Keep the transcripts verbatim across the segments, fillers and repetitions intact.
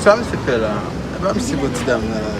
Sa misye fè la? E pa misye pran ti dam nan la.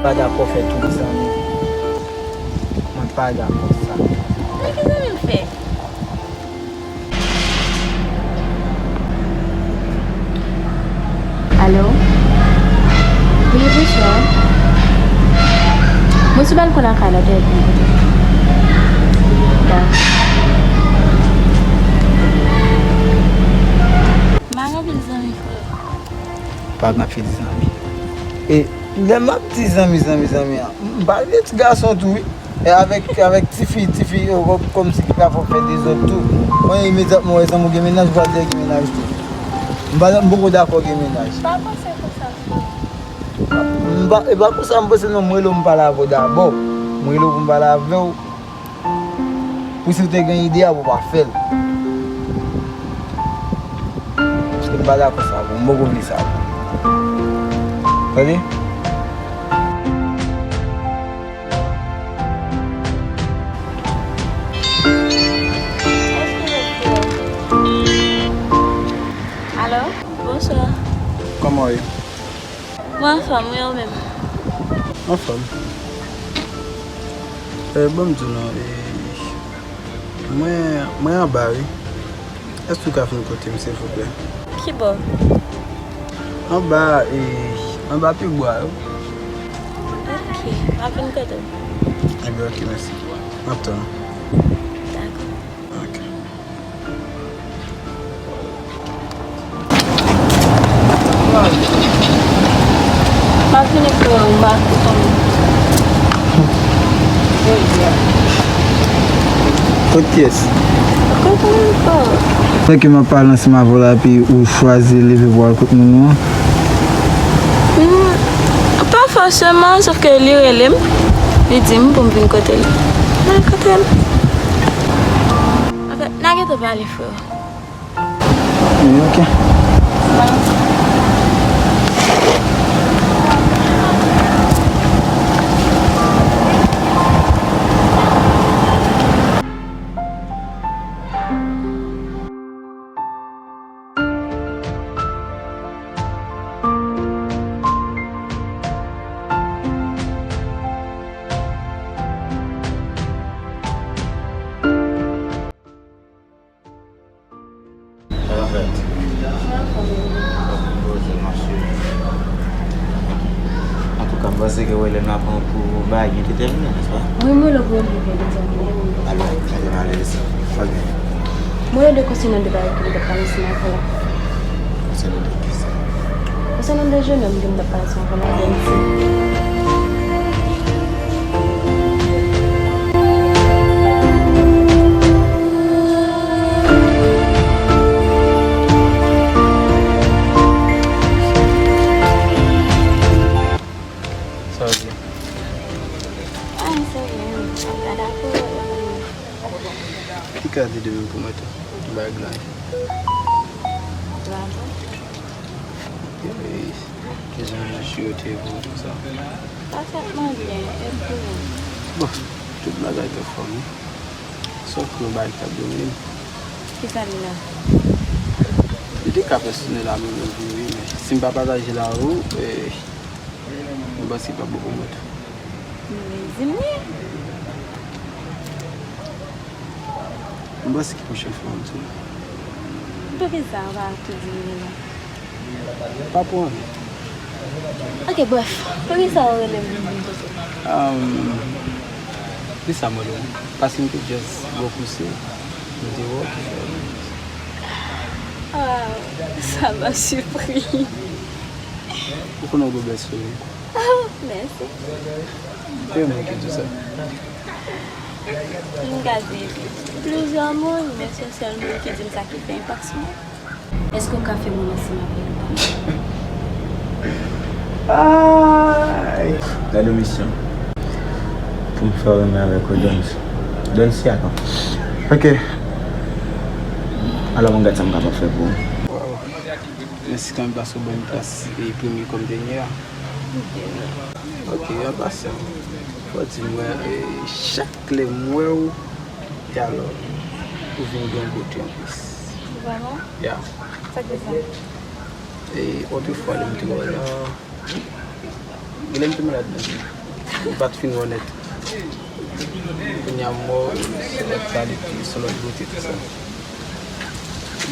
Pa dakò fè tou, mezanmi. Mwen pa dakò sa. Men ki zanmi m fè? Alo? Wi, bonswa. Mwen sou balkon lakay la, dèyè. Da. M pa gen anpil zanmi, frè. Pa gen anpil zanmi. E lè m ap di zanmi, zanmi, zanmi an, m pa vle ti gason tou, wi. E avèk, avèk tifi, tifi, yo, kò-, kòmsi ki ka fè w fè dezòd tou. Mwen, imedyatman, wè zanmi w gen mennaj, ou pral di l gen mennaj tou. M pa, m poko dakò gen mennaj. Pa panse konsa, frè. M pa, e pa konsa m panse non, m rele w, m pale avè w dabò. M rele w pou m pale avè w. Pou si w te gen ide a, pou w pa fè l. Paske m pa dakò sa, pou m poko vle sa. Tande? Alo? Bonswa. Kòman w ye? Mwen anfòm, wi, ou menm? Anfòm. Eh, ban m di w non, eh, mwen, mwen anba, wi. Èske w ka vin kote m, silvouplè? Ki bò? Anba, eh, anba pyebwa yo. Ok, m ap vin kote w. Ebyen, ok, mèsi. M ap tann ou. Dakò. Ok. M ap vini pou yon bak ou konn. Kot kiyès? Kot moun fò? Fè ke m ap pale ansanm avè w la, epi ou chwazi leve pou w al kot moun ou an? Hmm, pa fòseman, sòf ke li rele m, li di m pou m vin kote l. M al kote l. Anfèt, n a gentan pale, frè. Wi, ok. Sa k ap fèt? Mwen anfòm, wi. Antouka, m panse ke w wè lè n ap pran pou bagay ki te tèmine, nèspa? Wi, mwen lè w pou yon bagay ki te tèmine. Alò, mete m alèz. Ok. Mwen lè de konsènan de bagay ki m t ap pale ansanm avè w la. Konsènan de kisa? Konsènan de jennonm ke m t ap pale ansanm avè w la, Benzi. Sa w di? Ah, se vre, wi. Sa dakò, wi. Ki kalite de moun pou mwen tou? Bay glan. Bravo. Yes. Kijan jounen an te ye pou ou konsa? Pafètman byen, e pou ou? Bon, tout bagay te fòme. Sòf yon bagay k ap domine m. Kisa li la? Li te ka pèsonèl a mwen menm vre, wi, men si m pa pataje l avè w, eh, m panse l p ap bon pou mwen tou. Men di m li. M panse ki pwochèn fwa m di w. Poukisa ou pa tou di m li non? Pa pou anyen. Ok, brèf, poukisa ou rele m vin kote w? Ahn, poukisa m rele w? Paske m te just ba w konsèy, m te wè w ki fè. Ah, ça m'a surpris. Ou konnen w gen bèl souri. Oh, mèsi. Gen moun ki di sa. M ka di plizyè moun, men se sèl moun ki di m sa ki fè enpak sou mwen. Èske w ka fè mwen ansanm avè l? Ay! Gade yon misyon. Pou m fè w renmen avèk ou, Dons. Dons, se akan. Ok. Alò, mwen gad sa m kapab fè pou ou. Waw. Mèsi kanmenm paske w ban m plas e premye kòm dènye a. Ok, an pasan, fò di m wè, e, chak lè m wè w, e alò, ou vin gen yon bote anplis. Vrèman? Ya. Sa k fè sa? E, otrefwa, lè m te wè w la, genlè m te malad menm. M pa t fin wè w nèt. Kounye a m wè w, se lòt kalite, se lòt bote, tout sa.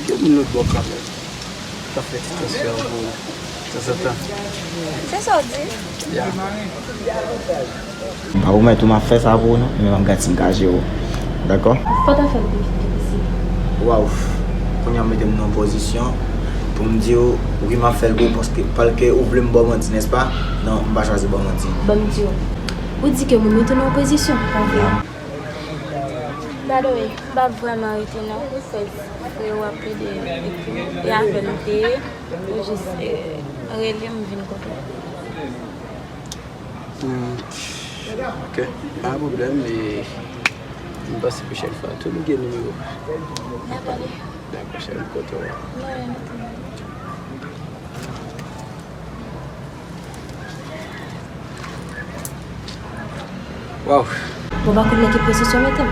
Gen moun lòt bò kanmenm k ap fè ti transfè pou ou tanzantan. Se sa w di? Ya. M pa pwomèt ou m ap fè sa pou ou non, men m ap gad si m ka jere w. Dakò? Fò w ta fè l pi vit ke posib. Waw. Kounye a w mete m nan yon pozisyon pou m di w, wi, m ap fè l pou ou, paske, paske ou vle m ba w manti, nèspa? Non, m pa chwazi ba w manti. Ban m di w. Ou di ke moun mete w nan yon pozisyon, pa vre? Ya. By the way, m p ap vrèman rete non, cause frè w ap plede ekri m, e avè l m te ye, ou jis, e, rele m vin kote w. Hmm, ok, pa gen pwoblèm, e m panse pwochèn fwa tou m gen nimewo w. N a pale. Dakò, cheri, m kontan wè w. Mwen menm tou. Waw. Bon, pa konn nan ki pozisyon mete m.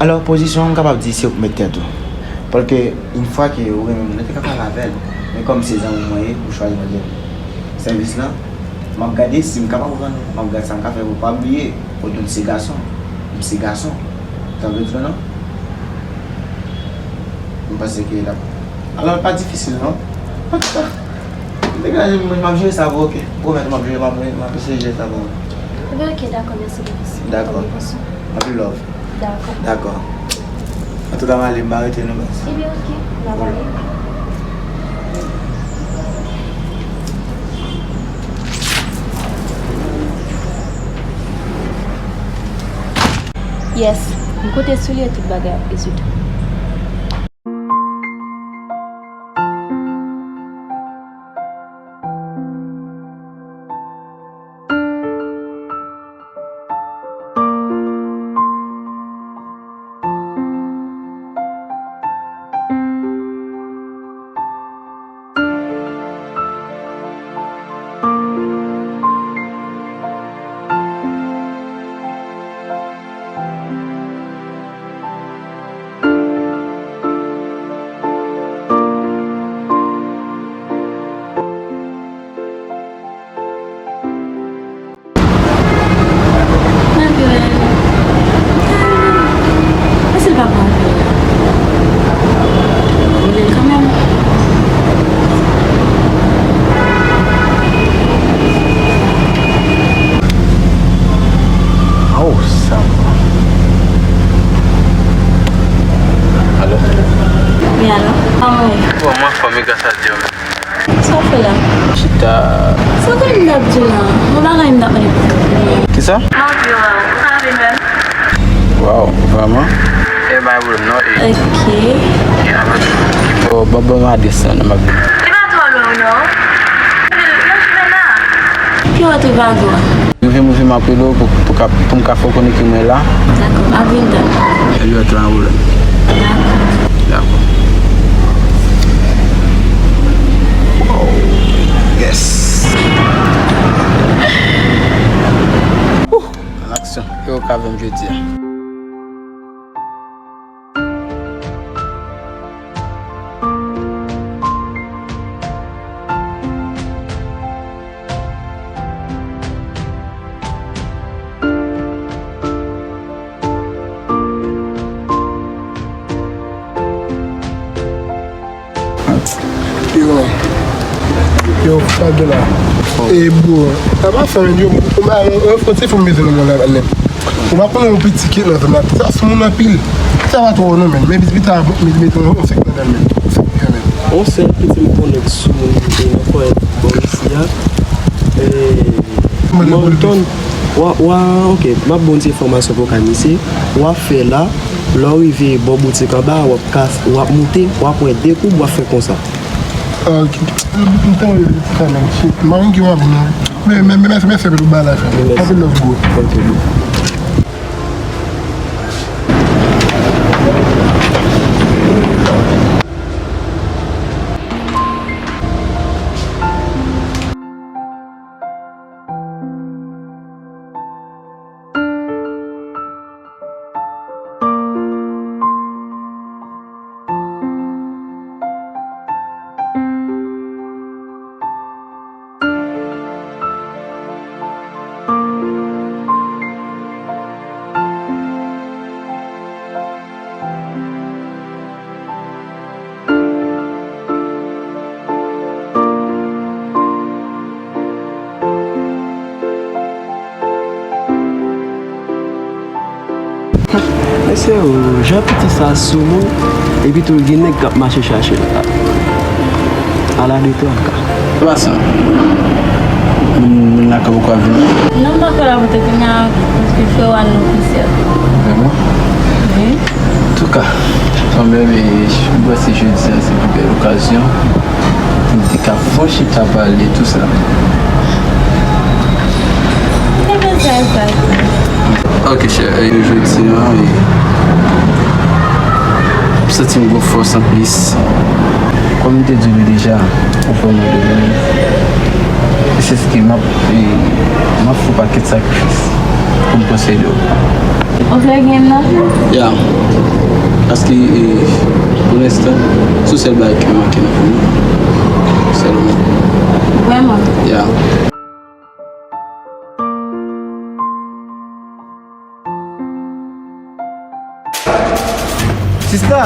Alò, pozisyon, m kapab di se ou k met tèt ou. Paske, yon fwa ke ou renmen moun nan, te ka pale avè l. Men kòm se zanmi mwen ye, ou chwazi mande m sèvis lan, m ap gade si m kapab rann ou. M ap gade sa m ka fè pou w. Pa bliye, ou di m se gason. M se gason. Sa vle di non? M panse ke l ap, alò, l pa difisil, non? Antouka, degaje m, m ap jere sa pou ou, ok? M pwomèt ou m ap jere, m ap, m ap eseye jere sa pou ou. Ebyen, ok, dakò, mèsi, Lewis. Dakò. Anpil love. Dakò. Dakò. Antouka, m ale, m pa rete, non, baz. Ebyen, ok, n ap ale. Yes, m konte sou li e tout bagay ap rezoud. Mwen vle. Mwen si l pa pran vle. Mwen vle l kanmenm. Oh, sa va. Alo? Wi, alo? Kòman w ye? Bon, mwen anfòm, e gras a Dye. Sa w fè la? Chita. Sa w konnen m t ap di w la? Yon bagay m t ap mande pou ou. Kisa? Mwen anvi wè w. Ou ka vin wè m? Waw, vrèman? E pa gen pwoblèm non, e. Ok. Bon, ban, ban m adrès la, m ap vin. Li pa twò lwen w non. Nan chimen la. Pi wè tou pa gwo. Rive m, rive m ap rele w pou, pou ka, pou m ka fè w konnen ke mwen la. Dakò, m ap vin tann. Elliot la, ou la. Dakò. Dakò. Wow. Yes. Wouh. An aksyon. E ou ka vin jodi a. Yo, yo, pa de la. E bro, sa pa fè, yo, ou ba, ou fè ti fò mete nan mwen la, nèt. Ou pa konnen yon piti ki nan zòn la. Sa sou moun anpil. Sa pa twò non, men. Men piti pita, met, met yon fèk nan dan, men. Fèk nan dan, men. Yon sèl piti m konnen sou moun ki nan kwen bò isi a. E, Moulton, wa, wa, ok, m ap ba w ti enfòmasyon pou w ka misye. W ap fè la, lè w rive bò boutik anba a, w ap kas, w ap moute, w ap wè de koub, w ap fè konsa. Ok. M te wè kanmenm, shit. Mwen ki w ap vin. Men, men, men, mèsi, mèsi anpil pou bagay la, frè. Mèsi. Anpil love, bro. Ok, bro. Mesye, o, jan piti sa soumoun, epi tou gen nèg k ap mache chache l. Ala de twa ka. Se pa sa. Moun, moun lakay ou ka vini. Non, m pa ka la pou te kounye a, paske frè w al nan konsè. Vrèman? Wi. Antouka, kanmenm, e, m panse jodi a se pi bèl okazyon pou m te ka fon chita pale tou sa. Se pa sa, sa. Ok, chè, e, jodi a, e, m santi m gon fòs anplis. Kòm m te di w li deja, ou vrèman de moun. E se sa ki m ap, e, m ap fè yon pakèt sakrifis pou m pran swen de w. Ou vle gen m nan? Ya. Paske, e, pou lenstan, se sèl bagay ki manke nan vi m. Sèlman. Vrèman? Ya. Sista!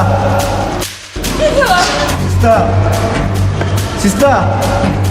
Sista! Sista!